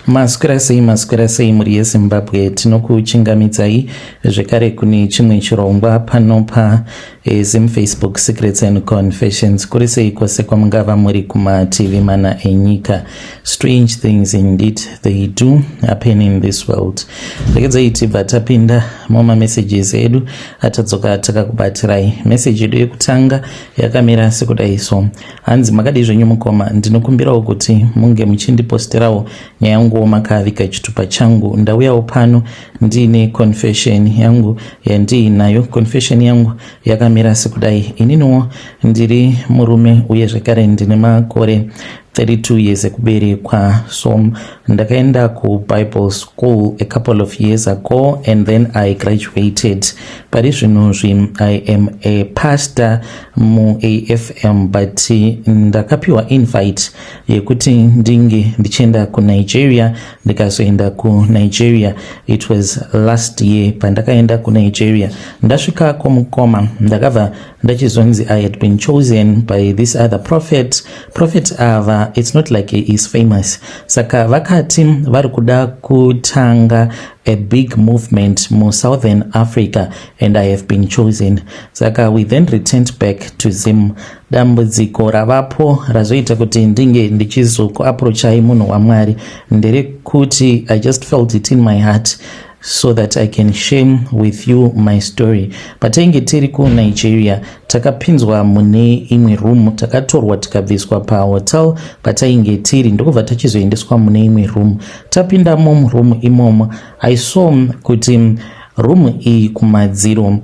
Maswera sei, maswera sei mhuri yeZimbabwe, tinokuchingamidzai zvekare kune chimwe chirongwa pano pa Zim Facebook Secrets and Confessions. Kuri sei kwose kwamungava muri kumativi mana enyika. Strange things indeed they do happen in this world. Regedzai tibva tapinda mumamessages edu atadzoka takakubatirai. Message yedu yekutanga yakamira sekudai so. Hanzi, "Makadii zvenyu mukoma? Ndinokumbirawo kuti munge muchindiposterawo nyaya yanguwo makaviga chitupa changu. Ndauyawo pano ndiine confession yangu yandiinayo. Confession yangu yakamira sekudai. Ininiwo ndiri murume uye zvekare ndine makore 32 years ekuberekwa. So ndakaenda kuBible school a couple of years ago and then I graduated. Pari zvinhuzvi I am a pastor muAFM, but ndakapiwa invite yekuti ndinge ndichienda kuNigeria. Ndikazoenda kuNigeria. It was last year pandakaenda kuNigeria. Ndasvikako mukoma, ndakabva ndachizonzi I had been chosen by this other prophet. Prophet ava, it's not like he is famous. Saka vakati vari kuda kutanga a big movement muSouthern Africa and I have been chosen. Saka we then returned back to Zim. Dambudziko ravapo razoita kuti ndinge ndichizokuapproachai, munhu waMwari, nderekuti I just felt it in my heart so that I can share with you my story. Patainge tiri kuNigeria, takapinzwa mune imwe room. Takatorwa tikabviswa pahotel patainge tiri, ndokubva tachizoendeswa mune imwe room. Tapindamo muroom imomo, I saw kuti room iyi kumadziro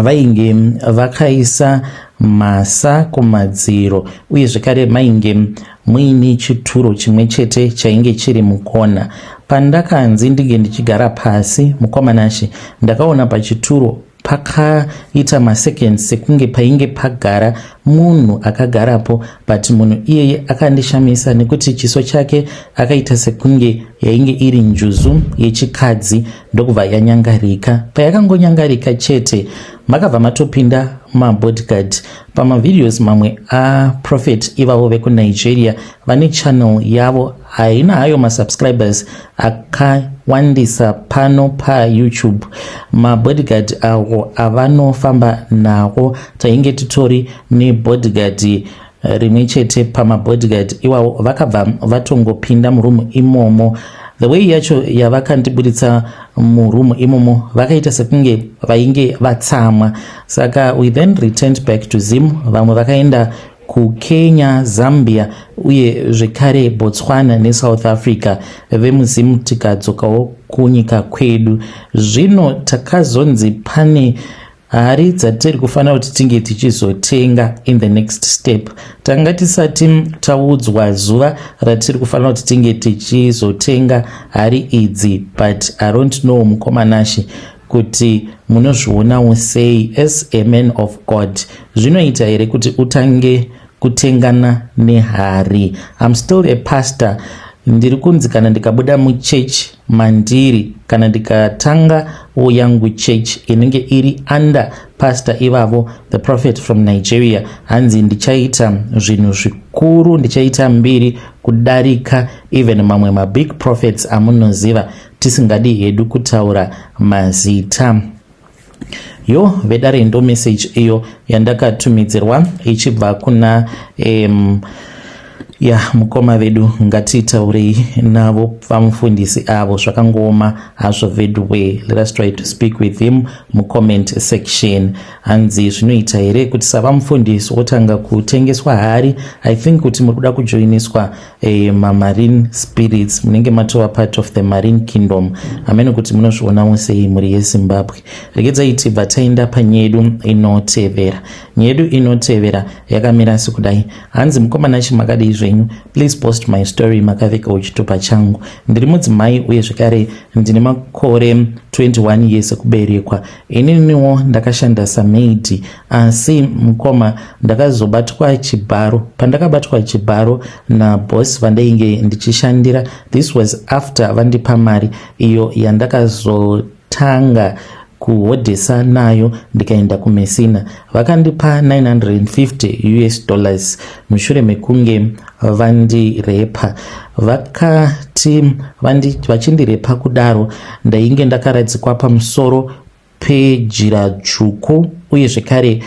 vainge vakaisa masa kumadziro, uye zvekare mainge muine chituro chimwe chete chainge chiri mukona. Pandakanzi ndinge ndichigara pasi, mukoma Nashe, ndakaona pachituro pakaita maseconds sekunge painge pagara munhu akagarapo, but munhu iyeye akandishamisa nekuti chiso chake akaita sekunge yainge iri njuzu yechikadzi, ndokubva yanyangarika. Payakangonyangarika chete, makabva matopinda mabodyguard. Pamavideos mamwe aprophet ivavo vekuNigeria, vane channel yavo, haina hayo masubscribers akawandisa pano paYouTube. Mabodyguard avo avanofamba nawo, tainge titori nebodyguard rimwe chete pamabodyguard iwavo. Vakabva vatongopinda murumu imomo. The way yacho yavakandibuditsa murumu imomo, vakaita sekunge vainge vatsamwa. Saka we then returned back to Zim. Vamwe vakaenda kuKenya, Zambia uye zvekare Botswana neSouth Africa. VemuZim tikadzokawo kunyika kwedu. Zvino takazonzi pane hari dzatiri kufanira kuti tinge tichizotenga in the next step. Tanga tisati taudzwa zuva ratiri kufanira kuti tinge tichizotenga hari idzi, but I don't know, mukoma Nashe, kuti munozvionawo sei as a man of God. Zvinoita here kuti utange kutengana nehari? I'm still a pastor. Ndiri kunzi kana ndikabuda muchechi mandiri, kana ndikatanga yangu church inenge iri under pastor ivavo, the prophet from Nigeria, hanzi ndichaita zvinhu zvikuru, ndichaita mbiri kudarika even mamwe mabig prophets amunoziva, tisingadi hedu kutaura mazita." Yo vedare, ndo message iyo yandakatumidzirwa ichibva kuna ya mukoma vedu. Ngatitaurei navo vamufundisi avo. Zvakangooma hazvo veduwe. Let us try to speak with him mucomment section. Hanzi, zvinoita here kuti savamufundisi wotanga kutengeswa hari? I think kuti muri kuda kujoiniswa mamarine spirits, munenge matova part of the marine kingdom. Hamene kuti munozvionawo sei, mhuri yeZimbabwe. Regedzai tibva taenda panyedu inotevera. Nyedu inotevera yakamira sekudai. Hanzi, "Mukoma Nashe, makadii zvenyu? Please post my story makavikawo chitupa changu. Ndiri mudzimai uye zvekare ndine makore 21 years ekuberekwa. Ininiwo ndakashanda samaid, asi mukoma, ndakazobatwa chibharo. Pandakabatwa chibharo naboss vandainge ndichishandira, this was after vandipa mari iyo yandakazotanga kuhodhesa nayo ndikaenda kuMessina. Vakandipa 950 US dollars mushure mekunge Vandirepa, vakati vachindirepa kudaro, ndainge ndakaradzikwa pamusoro pejira dzvuku, uye zvekare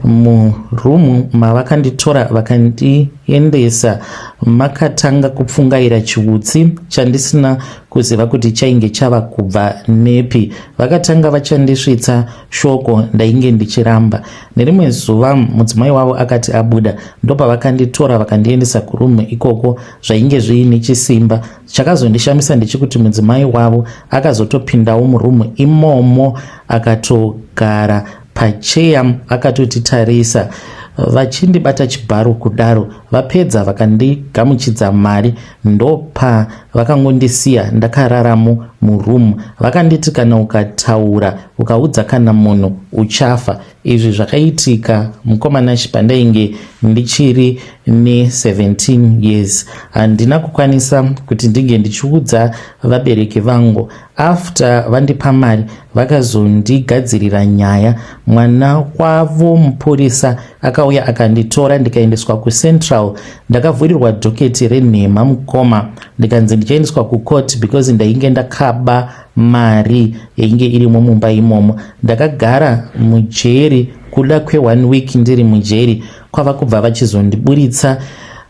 murumu mavakanditora vakandiendesa makatanga kupfungaira chiutsi chandisina kuziva kuti chainge chava kubva nepi. Vakatanga vachandisvitsa shoko, ndainge ndichiramba. Nerimwe zuva mudzimai wavo akati abuda, ndopavakanditora vakandiendesa kurumu ikoko. Zvainge zviine chisimba. Chakazondishamisa ndechekuti mudzimai wavo akazotopindawo murumu imomo, akatogara pacheya akatotitarisa vachindibata chibharo kudaro. Vapedza vakandigamuchidza mari, ndopa vakangondisiya ndakararamo murumu. Vakanditi kana ukataura, ukaudza kana munhu, uchafa. Izvi zvakaitika, mukomanashi, pandainge ndichiri ne17 years. Handina kukwanisa kuti ndinge ndichiudza vabereki vangu. After vandipa mari, vakazondigadzirira nyaya. Mwana wavo mupurisa akauya akanditora, ndikaendeswa kuCentral. Ndakavhurirwa dhoketi renhema, mukoma, ndikanzi ndichaendeswa kucourt because ndainge ndakaba mari yainge irimo mumba imomo. Ndakagara mujeri kuda kwe1 week. Ndiri mujeri kwava kubva vachizondiburitsa.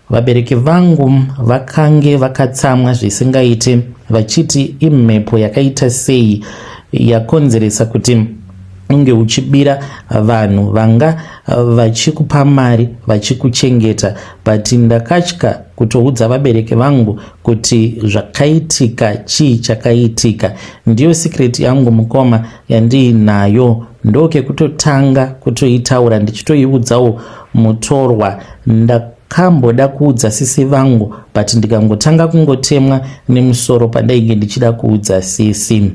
Vabereki vangu vakange vakatsamwa zvisingaite, vachiti imhepo yakaita sei yakonzeresa kuti unge uchibira vanhu vanga vachikupa mari vachikuchengeta. But ndakatya kutoudza vabereki vangu kuti zvakaitika, chii chakaitika. Ndiyo secret yangu, mukoma, yandiinayo. Ndokekutotanga kutoitaura ndichitoiudzawo mutorwa. Ndakamboda kuudza sisi vangu, but ndikangotanga kungotemwa nemusoro pandainge ndichida kuudza sisi.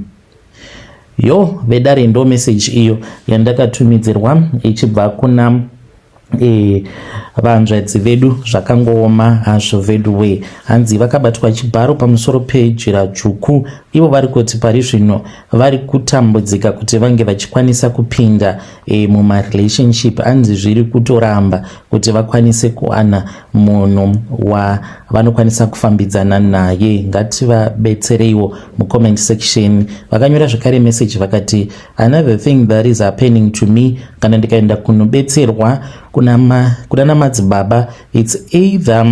Yo vedare, ndo meseji iyo yandakatumidzirwa ichibva kuna vanzvadzi vedu. Zvakangooma hazvo vedu we. Hanzi vakabatwa chibharo pamusoro pejira dzvuku. Ivo vari kuti pari zvino vari kutambudzika kuti vange vachikwanisa kupinda mumarelationship. Hanzi zviri kutoramba kuti vakwanise kuwana munhu wavanokwanisa kufambidzana naye. Ngativabetsereiwo mucomment section. Vakanyora zvekare message vakati, "Another thing that is happening to me, kana ndikaenda kunobetserwa kuna namadzibaba, it's either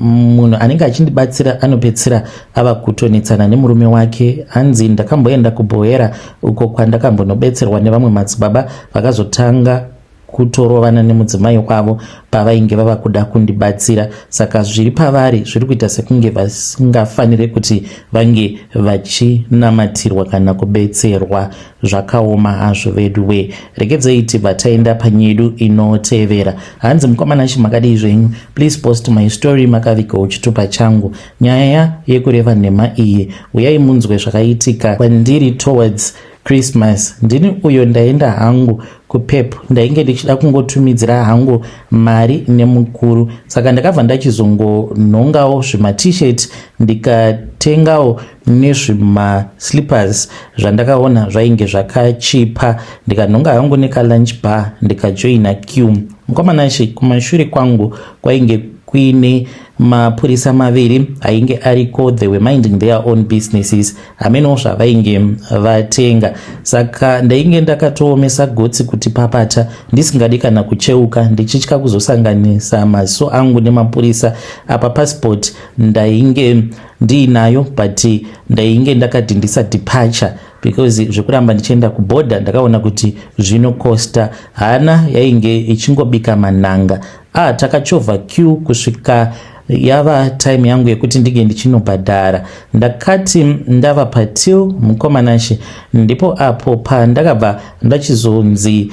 munhu anenge achindibatsira anopedzisira ava kutonetsana nemurume wake." Hanzi ndakamboenda kuBohera uko kwandakambonobetserwa nevamwe madzibaba, vakazotanga kutorovana nemudzimai wavo pavainge vava kuda kundibatsira. Saka zviri pavari zviri kuita sekunge vasingafaniri kuti vange vachinamatirwa kana kubetserwa. Zvakaoma hazvo vedu we. Regedzei tibva taenda panyedu inotevera. Hanzi, "Mukomana chi, makadii zvenyu? Please post my story makavigawo chitupa changu. Nyaya yekureva nhema iyi, uyai munzwe zvakaitika kwandiri towards Christmas. Ndini uyo ndaenda hangu kuPep. Ndainge ndichida kungotumidzira hangu mari nemukuru, saka ndakabva ndachizongonhongawo zvimatshirt, ndikatengawo nezvimaslippers zvandakaona zvainge zvakachipa. Ndikanhonga hangu nekalunch bar, ndikajoina queue. Mukomanashi, kumashure kwangu kwainge kuine mapurisa maviri ainge ariko. They were minding their own businesses, hameno zvavainge vatenga. Saka ndainge ndakatoomesa gotsi kuti papata, ndisingadi kana kucheuka, ndichitya kuzosanganisa maziso angu nemapurisa. Apa passport ndainge ndiinayo, but ndainge ndakadhindisa departure because zvekuramba ndichienda kubhodha ndakaona kuti zvinokosta. Hana yainge ichingobika manhanga. Ah, takachovha queue kusvika yava time yangu yekuti ndinge ndichinobhadhara. Ndakati ndava patill, mukomanashi, ndipo apo pandakabva ndachizonzi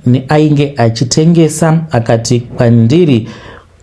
neainge achitengesa, akati kwandiri,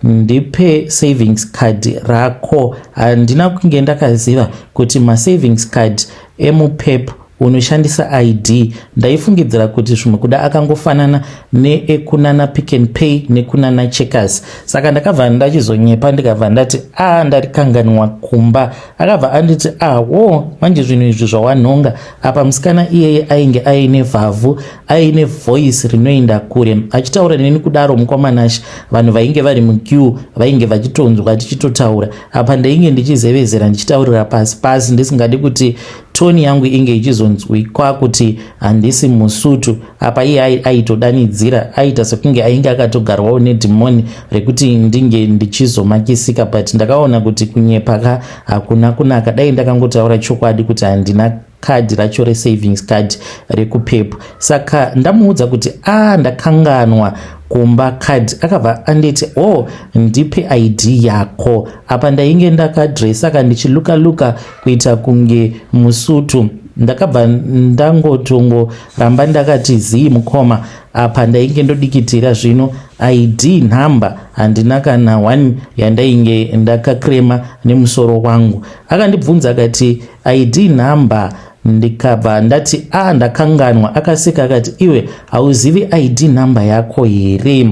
'Ndipe savings card rako.' Handina kunge ndakaziva kuti masavings card emuPep Unoshandisa ID. Ndaifungidzira kuti zvimwe kuda akangofanana neekunana Pick and Pay nekunana Checkers, saka ndakabva ndachizonyepa, ndikabva ndati, "A, ndarikanganwa kumba." Akabva anditi, "Awo, manje zvinhu izvi zvawanhonga apa." Musikana iyeye ainge aine vhavhu, aine voice rinoenda kure. Achitaura neni kudaro, mukwamanashi, vanhu vainge vari muqueue vainge vachitonzwa tichitotaura. Apa ndainge ndichizevezera, ndichitaurira pasi pasi, ndisingadi kuti tone yangu inge ichizonzwikwa kuti handisi musutu. Apa iye aitodanidzira, aita sekunge ainge akatogarwawo nedhimoni rekuti ndinge ndichizomakisika. But ndakaona kuti kunyepa ka hakuna kunaka. Dai ndakangotaura chokwadi kuti handina kadhi racho resavings card rekuPep. Saka ndamuudza kuti, "A, ndakanganwa kumba kadhi." Akabva anditi, "O, oh, ndipe ID yako." Apa ndainge ndakadresa ka, ndichiluka luka kuita kunge musutu. Ndakabva ndangotongoramba ndakati zii, mukoma. Apa ndainge ndodikitira zvino. ID nhamba handina kana 1 yandainge ndakakrema nemusoro wangu. Akandibvunza akati, "ID nhamba?" Ndikabva ndati, "A, ndakanganwa." Akaseka akati, "Iwe hauzivi ID nhamba yako here,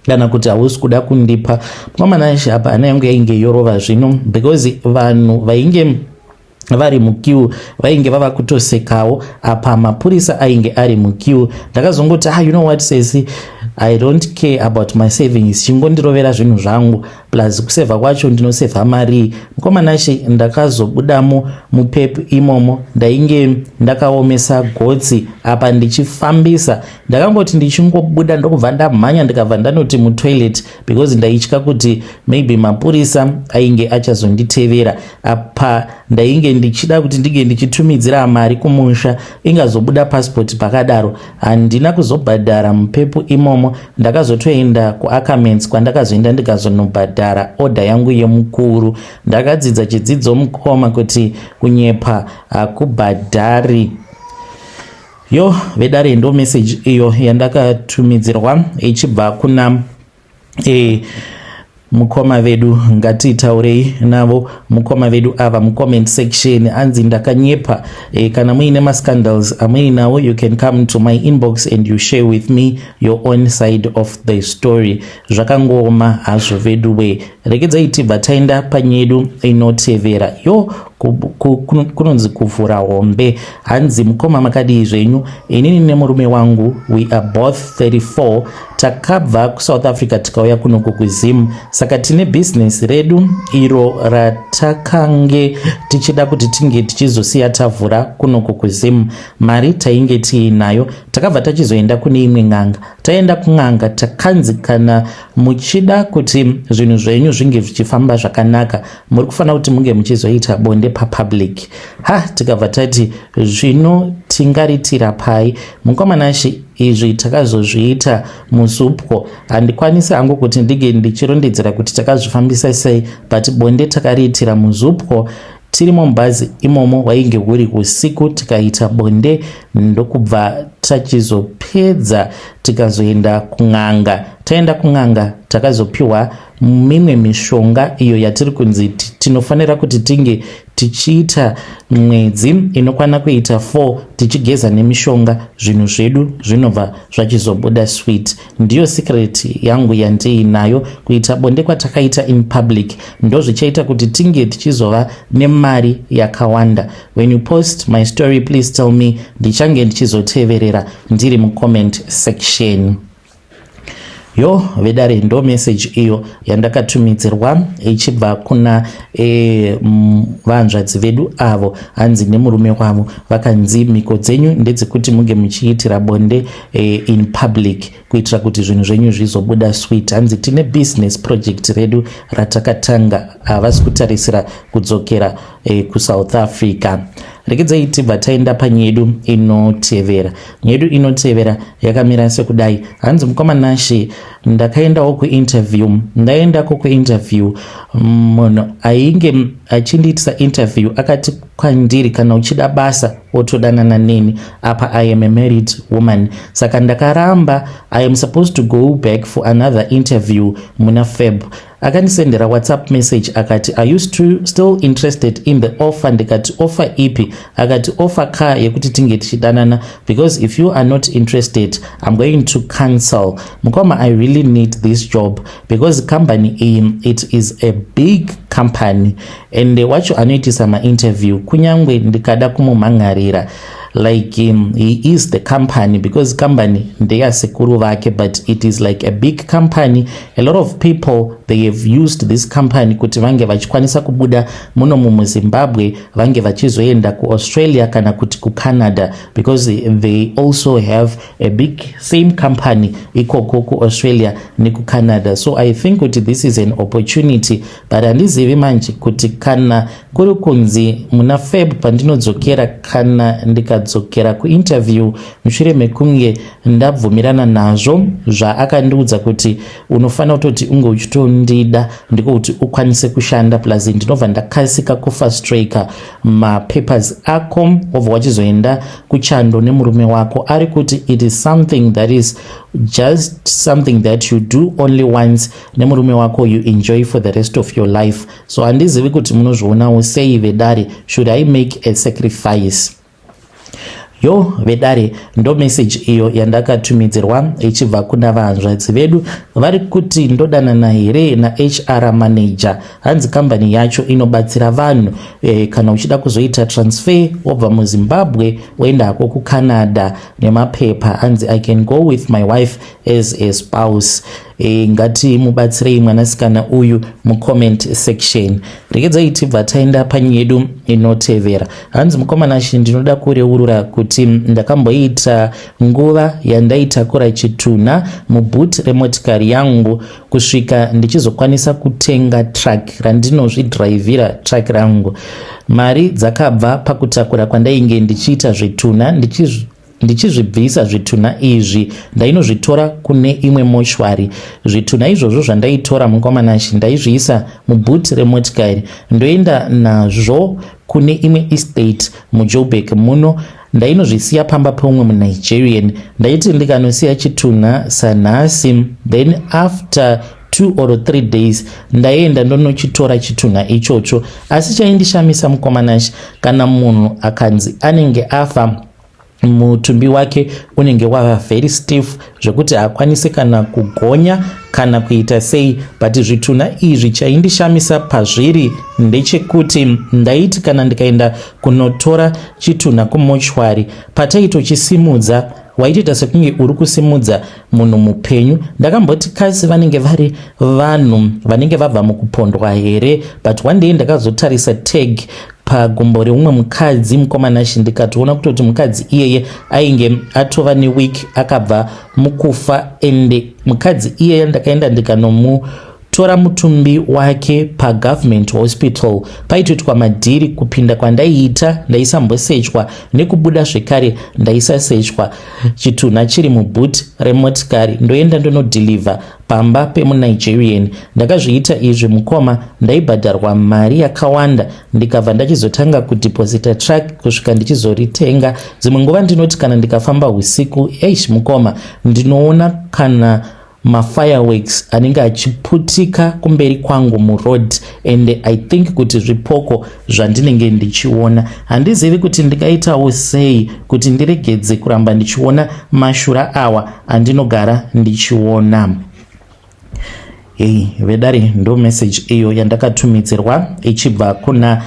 kana kuti hausi kuda kundipa?" Mukomana, apa hana yangu yainge yorova zvino, because vanhu vainge vari muqueue vainge vava kutosekawo. Apa mapurisa ainge ari muqueue. Ndakazongoti, "Ah, you know what, sesi, I don't care about my savings, chingondirovera zvinhu zvangu. Plus kusevha kwacho ndinosevha mari." Mukomanashi, ndakazobudamo muPep imomo, ndainge ndakaomesa gotsi, apa ndichifambisa. Ndakangoti ndichingobuda, ndokubva ndamhanya, ndikabva ndanoti mutoilet, because ndaitya kuti maybe mapurisa ainge achazonditevera. Apa ndainge ndichida kuti ndinge ndichitumidzira mari kumusha, ingazobuda passport pakadaro. Handina kuzobhadhara muPep imomo. Ndakazotoenda kuAckermans, kwandakazoenda ndikazonobhadhara order yangu yemukuru. Ndakadzidza chidzidzo, mukoma, kuti kunyepa hakubhadhari. Yo, vedare, ndo message iyo yandakatumidzirwa ichibva kuna mukoma vedu. Ngatitaurei navo mukoma vedu ava mucomment section. Anzi, "Ndakanyepa." Kana muine mascandals amuinawo, you can come to my inbox and you share with me your own side of the story. Zvakangooma hazvo vedu we. Regedzai tibva taenda panyedu inotevera. Yo, kunonzi kuvhura hombe. Hanzi, "Mukoma, makadii zvenyu? Inini nemurume wangu, we are both 34. Takabva kuSouth Africa tikauya kunoku kuZim, saka tine bhizinesi redu iro ratakange tichida kuti tinge tichizosiya tavhura kunoku kuZim. Mari tainge tiinayo. Takabva tachizoenda kune imwe n'anga. Taenda kun'anga, takanzi kana muchida kuti zvinhu zvenyu zvinge zvichifamba zvakanaka, muri kufanira kuti munge muchizoita bonde papublic. Ha, tikabva tati, zvino tingaritira pai?" Mukomanashi, izvi takazozviita muZupco. Handikwanisi hangu kuti ndinge ndichirondedzera kuti takazvifambisa sei, but bonde takariitira muZupco, tiri mubhazi imomo. Wainge huri usiku, tikaita bonde, ndokubva tachizopedza, tikazoenda kun'anga. Taenda kun'anga, takazopiwa mimwe mishonga iyo yatiri kunzi tinofanira kuti tinge tichiita mwedzi inokwana kuita 4 tichigeza nemishonga. Zvinhu zvedu zvinobva zvachizobuda sweet. Ndiyo secret yangu yandiinayo. Kuita bonde kwatakaita in public ndo zvichaita kuti tinge tichizova nemari yakawanda. When you post my story, please tell me. Ndichange ndichizoteverera ndiri mucomment section." Yo, vedare, ndo message iyo yandakatumidzirwa ichibva kuna vanzvadzi vedu avo. Hanzi nemurume wavo vakanzi mhiko dzenyu ndedzekuti munge muchiitira bonde in public kuitira kuti zvinhu zvenyu zvizobuda sweet. Hanzi tine business project redu ratakatanga, havasi kutarisira kudzokera kuSouth Africa. Regedzai tibva taenda panyedu inotevera. Nyedu inotevera yakamira sekudai. Hanzi, "Mukoma Nashe, ndakaendawo kuinterview. Ndaendako kuinterview, munhu ainge achindiitisa interview akati kwandiri, kana uchida basa Otodanana neni apa. I am a married woman, saka ndakaramba. I am supposed to go back for another interview muna Feb. Akandisendera WhatsApp message akati, "Are you still interested in the offer?" Ndikati, "Offer ipi?" Akati, "Offer car yekuti tinge tichidanana, because if you are not interested, I'm going to cancel." Mukoma, I really need this job because company iyi, it is a big company, and wacho anoitisa mainterview, kunyange ndikada kumumhangarira, like he is the company, because company ndeyasekuru vake, but it is like a big company. A lot of people, they have used this company kuti vange vachikwanisa kubuda muno mumuZimbabwe, vange vachizoenda kuAustralia kana kuti kuCanada, because they also have a big same company ikoko kuAustralia nekuCanada. So I think kuti this is an opportunity, but handizivi manje kuti kana kuri kunzi muna Feb pandinodzokera, kana ndikadzokera kuinterview mushure mekunge ndabvumirana nazvo zvaakandiudza kuti unofanira kutoti unge uchitondida, ndiko kuti ukwanise kushanda, plus ndinobva ndakasika kufast-tracka mapapers ako, wobva wachizoenda kuchando nemurume wako. Ari kuti it is something that is just something that you do only once nemurume wako, you enjoy for the rest of your life. So handizivi kuti munozvionawo sei, vedare. Should I make a sacrifice? Yo, vedare, ndo message iyo yandakatumidzirwa ichibva kuna vahanzvadzi vedu vari kuti ndodanana here naHR manager. Hanzi kambani yacho inobatsira vanhu kana uchida kuzoita transfer, wobva muZimbabwe woenda hako kuCanada nemapepa. Hanzi I can go with my wife as a spouse. Ngatimubatsirei mwanasikana uyu mucomment section. Regedzai tibva taenda panyaya yedu inotevera. Hanzi, "Mukoma Nashe, ndinoda kureurura kuti ndakamboita nguva yandaitakura chitunha muboot remotikari yangu kusvika ndichizokwanisa kutenga truck randinozvidhiraivhira truck rangu. Mari dzakabva pakutakura kwandainge ndichiita zvitunha, ndichizvibvisa zvitunha izvi, ndainozvitora kune imwe mochwari. Zvitunha izvozvo zvandaitora, mukoma Nashe, ndaizviisa muboot remotikari, ndoenda nazvo kune imwe estate muJoburg muno. Ndainozvisiya pamba peumwe muNigerian. Ndaiti ndikanosiya chitunha sanhasi, then after 2 or 3 days ndaienda ndonochitora chitunha ichocho. Asi chaindishamisa, mukoma Nashe, kana munhu akanzi anenge afa, mutumbi wake unenge wava very stiff zvekuti haakwanisi kana kugonya kana kuita sei. But zvitunha izvi, chaindishamisa pazviri ndechekuti ndaiti kana ndikaenda kunotora chitunha kumochwari, pataitochisimudza waitoita sekunge uri kusimudza munhu mupenyu. Ndakamboti kasi vanenge vari vanhu vanenge vabva mukupondwa here? But one day ndakazotarisa tag pagumbo reumwe mukadzi, mukoma Nashe, ndikatoona kutoti mukadzi iyeye ainge atova neweek akabva mukufa. Ende mukadzi iyeye ndakaenda ndikanomutora mutumbi wake pagovernment hospital. Paitoitwa madhiri. Kupinda kwandaiita ndaisambosechwa, nekubuda zvekare ndaisasechwa. Chitunha chiri muboot remotikari, ndoenda ndonodhilivha pamba pemuNigerian. Ndakazviita izvi, mukoma, ndaibhadharwa mari yakawanda. Ndikabva ndachizotanga kudhiposita truck kusvika ndichizoritenga. Dzimwe nguva ndinoti kana ndikafamba usiku, eish mukoma, ndinoona kana mafireworks anenge achiputika kumberi kwangu muroad, and I think kuti zvipoko zvandinenge ndichiona. Handizivi kuti ndingaitawo sei kuti ndiregedze kuramba ndichiona mashura awa andinogara ndichiona." Hei, vedare, ndo message iyo yandakatumidzirwa ichibva kuna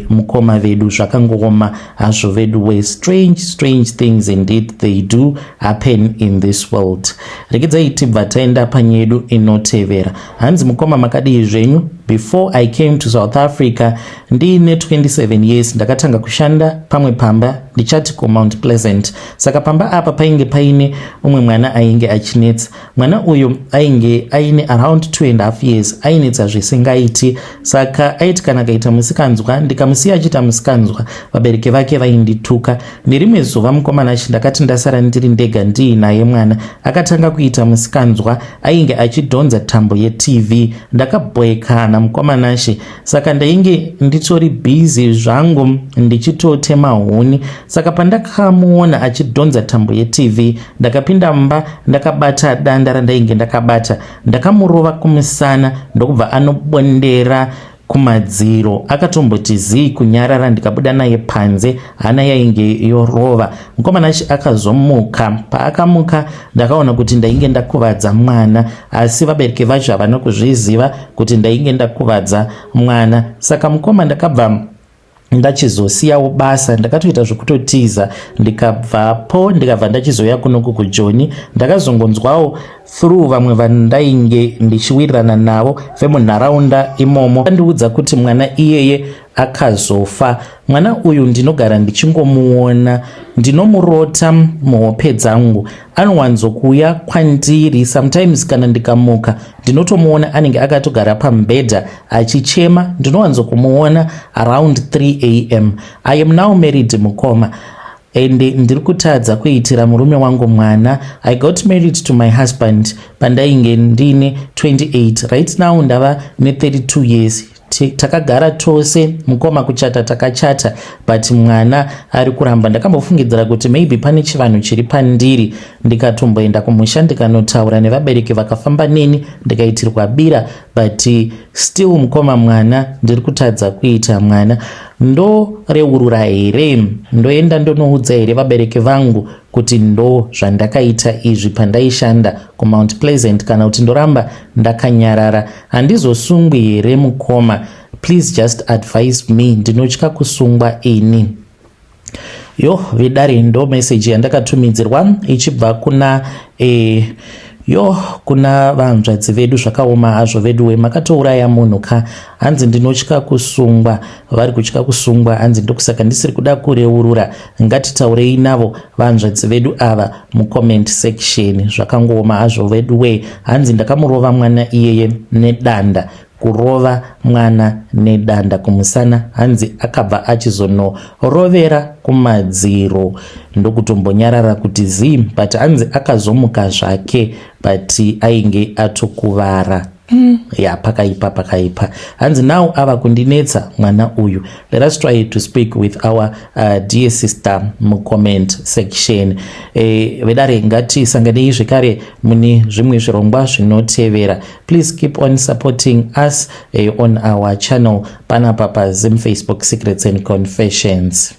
mukoma vedu. Zvakangooma hazvo vedu we. Strange, strange things indeed, they do happen in this world. Regedzai tibva taenda panyaya yedu inotevera. Hanzi, "Mukoma, makadii zvenyu? Before I came to South Africa ndiine 27 years, ndakatanga kushanda pamwe pamba, ndichati kuMount Pleasant. Saka pamba apa painge paine umwe mwana ainge achinetsa. Mwana uyu ainge aine around 2.5 years. Ainetsa zvisingaiti. Saka aiti kana akaita musikanzwa, ndikamusiya achiita musikanzwa, vabereki vake vaindituka. Nerimwe zuva, mukoma Nashe, ndakati ndasara ndiri ndega ndiinaye mwana, akatanga kuita musikanzwa. Ainge achidhonza tambo yeTV. Ndakabhoekana. Mukoma Nashe, saka ndainge nditori busy zvangu ndichitotema huni. Saka pandakamuona achidhonza tambo yeTV, ndakapinda mumba ndakabata danda randainge ndakabata. Ndakamurova kumusana ndokubva anobondera kumadziro. Akatomboti zii kunyarara, ndikabuda naye panze, hana yainge yorova. Mukoma Nashe, akazomuka. Paakamuka ndakaona kuti ndainge ndakuvadza mwana, asi vabereki vacho havana kuzviziva kuti ndainge ndakuvadza mwana. Saka mukoma, ndakabva ndachizosiyawo basa, ndakatoita zvekutotiza, ndikabvapo, ndikabva ndachizouya kunoku kuJoni. Ndakazongonzwawo through vamwe vandainge ndichiwirirana navo vemunharaunda imomo, andiudza kuti mwana iyeye akazofa. Mwana uyu ndinogara ndichingomuona, ndinomurota muhope dzangu. Anowanzokuuya kwandiri sometimes. Kana ndikamuka ndinotomuona anenge akatogara pamubhedha achichema. Ndinowanzokumuona around 3 a.m. I am now married, mukoma, and ndiri kutadza kuitira murume wangu mwana. I got married to my husband pandainge ndine 28. Right now ndava ne32 years. Takagara tose, mukoma, kuchata takachata, but mwana ari kuramba. Ndakambofungidzira kuti maybe pane chivanhu chiri pandiri, ndikatomboenda kumusha ndikanotaura nevabereki, vakafamba neni ndikaitirwa bira, but still, mukoma, mwana ndiri kutadza kuita mwana. Ndoreurura here? Ndoenda ndonoudza here vabereki vangu kuti ndo zvandakaita izvi pandaishanda kuMount Pleasant, kana kuti ndoramba ndakanyarara? Handizosungwi here, mukoma? Please just advise me, ndinotya kusungwa ini. Yo, vedare, ndo meseji yandakatumidzirwa ichibva kuna yo, kuna vanzvadzi vedu. Zvakaoma hazvo veduwe, makatouraya munhu ka. Hanzi ndinotya kusungwa, vari kutya kusungwa, hanzi ndokusaka ndisiri kuda kureurura. Ngatitaurei navo vanzvadzi vedu ava mucomment section. Zvakangooma hazvo veduwe. Hanzi ndakamurova mwana iyeye nedanda, kurova mwana nedanda kumusana, hanzi akabva achizonorovera kumadziro ndokutombonyarara kuti zii, but hanzi akazomuka zvake, but ainge atokuvara. Ya, pakaipa, pakaipa. Hanzi now ava kundinetsa mwana uyu. Let us try to speak with our dear sister mucomment section. Vedare, ngatisanganei zvekare mune zvimwe zvirongwa zvinotevera. Please keep on supporting us on our channel panapa paZim Facebook Secrets and Confessions.